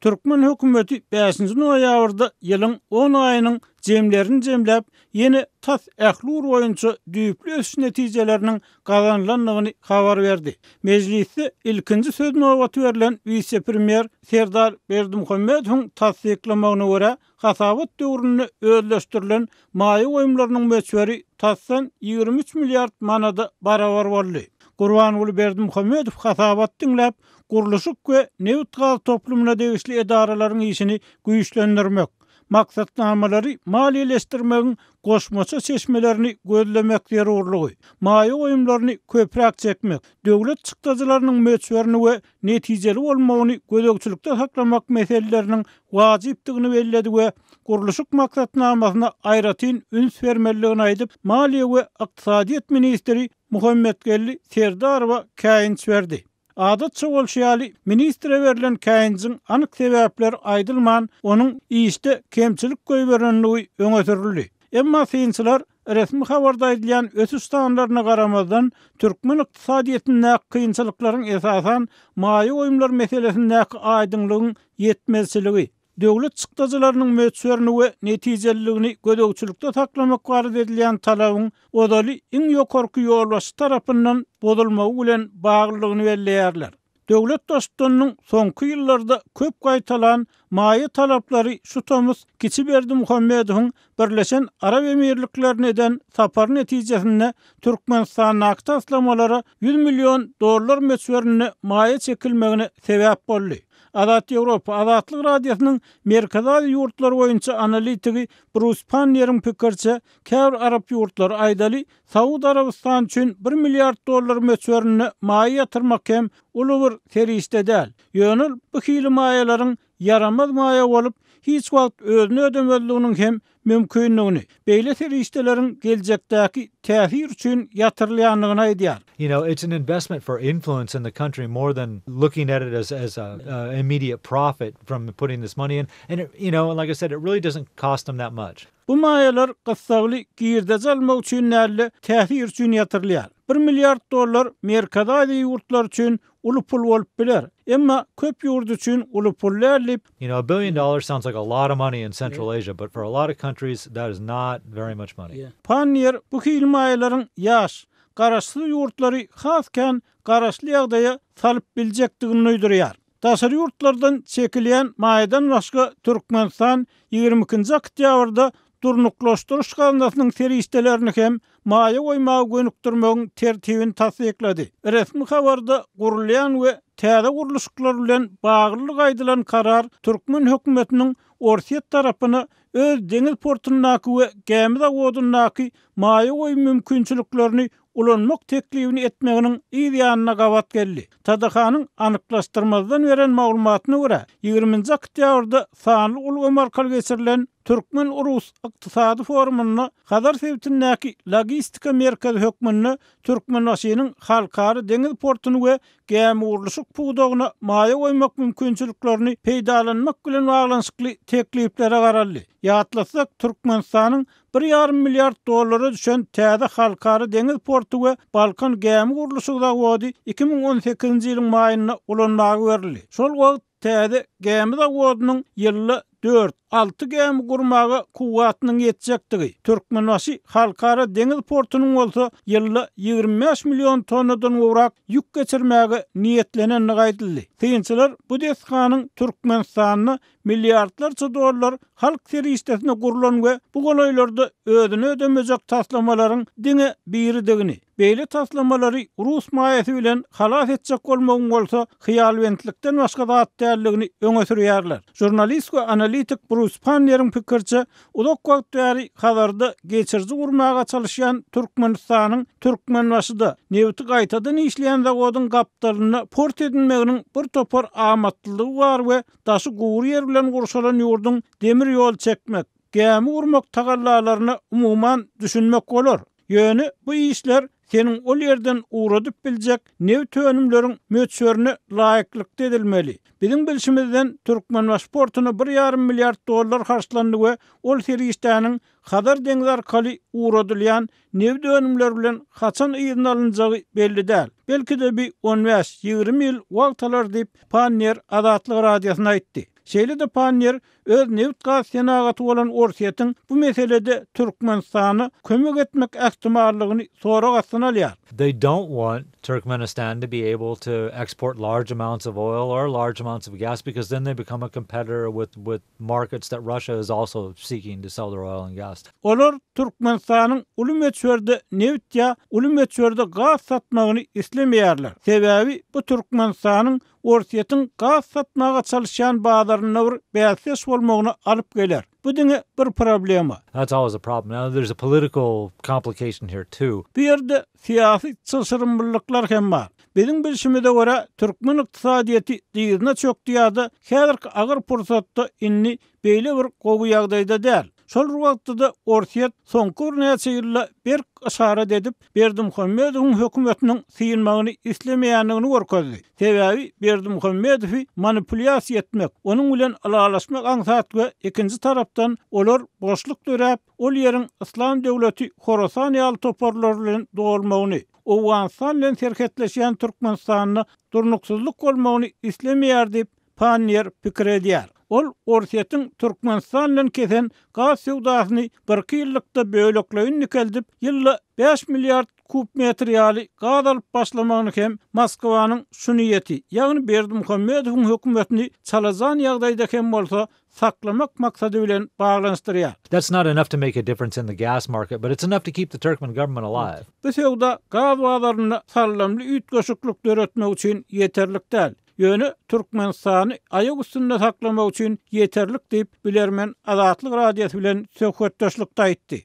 Türkmen hökümeti bäşinji noýabrda ýylyň on aýynyň jemlerini jemläp, ýene tas ähli ugur boýunça düýpli ösüş netijeleriniň gazanylandygyny habar berdi. Mejlisde ilkinji söz nobaty berlen wise-premýer Serdar Berdimuhamedowyň tassyklamagyna görä, hasabat döwründe özleşdirilen maýa goýumlarynyň möçberi tasdan 23 milliard manada barabar boldy. Gurbanguly Berdimuhamedow hasabaty diňläp, gurluşyk we nebit-gaz toplumyna degişli edaralaryň işini güýçlendirmek, maksatnamalary maliýeleşdirmegiň goşmaça çeşmelerini gözlemek zerurlygy, maýa goýumlaryny köpräk çekmek, döwlet çykdajylarynyň möçberini we netijeli bolmagyny gözegçilikde saklamak meseleleriniň wajypdygyny belledi we gurluşyk maksatnamasyna aýratyn üns bermelidigini aýdyp, maliýe we ykdysadyýet ministri Muhammetgeldi Serdarowa käýinç berdi. Adatça bolşy ýaly, ministre berlen käýinjiň anyk sebäpleri aýdylman, onuň işde kemçilik goýberenligi öňe sürüldi. Emma synçylar resmi habarda aýdylýan ösüş sanlaryna garamazdan, türkmen ykdysadyýetindäki kynçylyklaryň esasan maýa goýumlar meselesindäki aýdyňlygyň ýetmezçiligi, Döwlet çykdajylarynyň möçberini we netijeliligini gözegçilikde saklamak barada edilýän talabyň ozaly iň ýokarky ýolbaşçy tarapyndan bozulmagy bilen baglydygyny belleýärler. Döwlet Baştutanynyň soňky ýyllarda köp gaýtalan maýa talaplary şu tomus kiçi Berdimuhamedowyň Birleşen Arap Emirliklerine eden sapary netijesinde Türkmenistandaky taslamalara 100 million dollar möçberinde maýa çekilmegine sebäp boldy. Azat Ýewropa, Azatlyk Radiosynyň Merkezi Aziýa ýurtlary boýunça analitigi Brus Panniýeriň pikiriçe, käbir arap ýurtlary, aýdaly, Saud Arabystany üçin bir milliard dollar möçberinde maýa ýatyrmak hem uly bir serişde däl. Ýöne ol bu hili maýalaryň ýaramaz maýa bolup, hiç wagt özüni ödemezliginiň hem mümkindigini, beýle serişdeleriň geljekdäki täsir üçin ýatyrylýandygyny aýdýar. You know, it's an investment for influence in the country more than looking at it as as a a immediate profit from putting this money in. And it, you know, and like I said, it really doesn't cost them that much. Bu maýalar gyssagly girdeji almak üçin däl-de, täsir üçin ýatyrylýar. Bir milliard dollar Merkezi Aziýa ýurtlary üçin uly pul bolup biler. Emma köp ýurt üçin uly pul däl diýip, You know, a billion dollars sounds like a lot of money in Central Asia, but for a lot of countries that is not very much money. Panniýer bu hili maýalaryň ýaş, garaşsyz ýurtlary has kän garaşly ýagdaýa salyp biljekdigini duýdurýar. Daşary ýurtlardan çekilýän maýadan başga Türkmenistan 22-nji oktýabrda Durnuklaşdyryş gaznasynyň serişdelerini hem maýa goýmaga gönükdirmegiň tertibini tassyklady. Resmi habarda gurulýan we täze gurluşyklar bilen baglylygy aýdylan karar türkmen hökümetiniň Orsýet tarapyna öz deňiz portundaky we gämi zawodyndaky maýa goýum mümkinçiliklerini ulanmak teklibini etmeginiň yz ýanyna gabat geldi. TDH-nyň anyklaşdyrmazdan beren maglumatyna görä, ýigriminji oktýabrda sanly ulgam arkaly geçirilen Türkmen-rus ykdysady forumynda Hazar sebitindäki logistika merkezi hökmünde Türkmenbaşynyň halkara deňiz portuny we gämigurluşyk pudagyna maýa goýmak mümkinçiliklerini peýdalanmak bilen baglanyşykly tekliplere garaldy. Ýatlatsak, Türkmenistanyň bir ýarym milliard dollara düşen täze halkara deňiz porty we Balkan gämi gurluşyk zawody 2018-nji ýylyň maýynda ulanmaga berildi. Şol wagt täze gämi zawodynyň ýylda dört, alty gämi gurmaga kuwwatynyň ýetjekdigi, Türkmenbaşy halkara deňiz portunyň bolsa ýylda 25 million tonnadan gowrak ýük geçirmäge niýetlenendigi aýdyldy. Synçylar bu desganyň Türkmenistanda milliardlarça dollar halk serişdesine gurlan we bu golaýlarda özüni ödemejek taslamalaryň diňe biridigini, beýle taslamalary rus maýasy bilen halas etjek bolmagyň bolsa hyýalbentlikden başga zat däldigini öňe sürýärler. Žurnalist we analitik Brus Panneriň pikiriçe, uzak wagt bäri Hazarda geçiriji gurmaga çalyşýan Türkmenistanyň Türkmenbaşyda nebiti gaýtadan işleýän zawodyň gapdalynda port edinmeginiň bir topar amatlylygy bar we Daşy gury ýer bilen gurşalan ýurduň demir ýol çekmek, gämi gurmak tagallalaryna umuman düşünmek bolar. Ýöne bu işler seniň ol ýerden ugradyp biljek nebit önümleriň möçberine laýyklykda edilmeli. Biziň bilşimizden Türkmenbaşy portuna bir ýarym milliard dollar harçlandy we ol serişdäniň Hazar deňzi arkaly ugradylýan nebit önümleri bilen haçan yzyna alynjagy belli däl. Belki-de bi on bäş, 20 ýyl wagt alar diýip, Panniýer Azatlyk Radiosyna aýtdy. Şeýle-de Panniýer öz nebit-gaz senagaty bolan Orsýetiň bu meselede Türkmenistana kömek etmek ähtimallygyny sorag astyna alýar. They don't want Turkmenistan to be able to export large amounts of oil or large amounts of gas because then they become a competitor with with markets that Russia is also seeking to sell their oil and gas. Olar Türkmenistanyň uly möçberde nebit ýa uly möçberde gaz satmagyny islemeýärler. Sebäbi bu Türkmenistanyň Orsýetiň gaz satmaga çalyşýan bazarynda bir bäsdeş bolmagyna alyp geler. Bu diňe bir problema. That's always a problem. Now there's a political complication here too. Bu ýerde syýasy çylşyrymlylyklar hem bar. Biziň bilşimize görä, türkmen ykdysadyýeti dyzyna çökdi ýa-da häzirki agyr pursatda indi beýle bir gowy ýagdaýda däl. Şol bir wagtda-da Orsýet soňky birnäçe ýylda berk yşarat edip, Berdimuhamedowyň hökümetiniň synmagyny islemeýändigini görkezdi. Sebäbi Berdimuhamedowy manipulýasiýa etmek, onuň bilen ylalaşmak aňsat we ikinji tarapdan olar boşluk döräp, ol ýeriň Yslam döwleti Horasan ýaly toparlar bilen dolmagyny, Owganystan bilen serhetleşýän Türkmenistanda durnuksyzlyk bolmagyny islemeýär diýip, Panniýer pikir edýär. Ol Orsýetiň Türkmenistan bilen kesen gaz söwdasyny birki ýyllykda bölekleýin dikeldip, ýylda bäş milliard kub metr ýaly gaz alyp başlamagyny hem Moskwanyň şu niýeti, ýagny Berdimuhamedowyň hökümetini çalajan ýagdaýda hem bolsa saklamak maksady bilen baglanyşdyrýar. That's not enough to make a difference in the gas market, but it's enough to keep the Turkmen government alive. Bu söwda gaz bazarynda saldamly üýtgeşiklik döretmek üçin ýeterlik däl. Ýöne Türkmenistany aýak üstünde saklamak üçin ýeterlik diýip, bilermen Azatlyk Radiosy bilen söhbetdeşlikde aýtdy.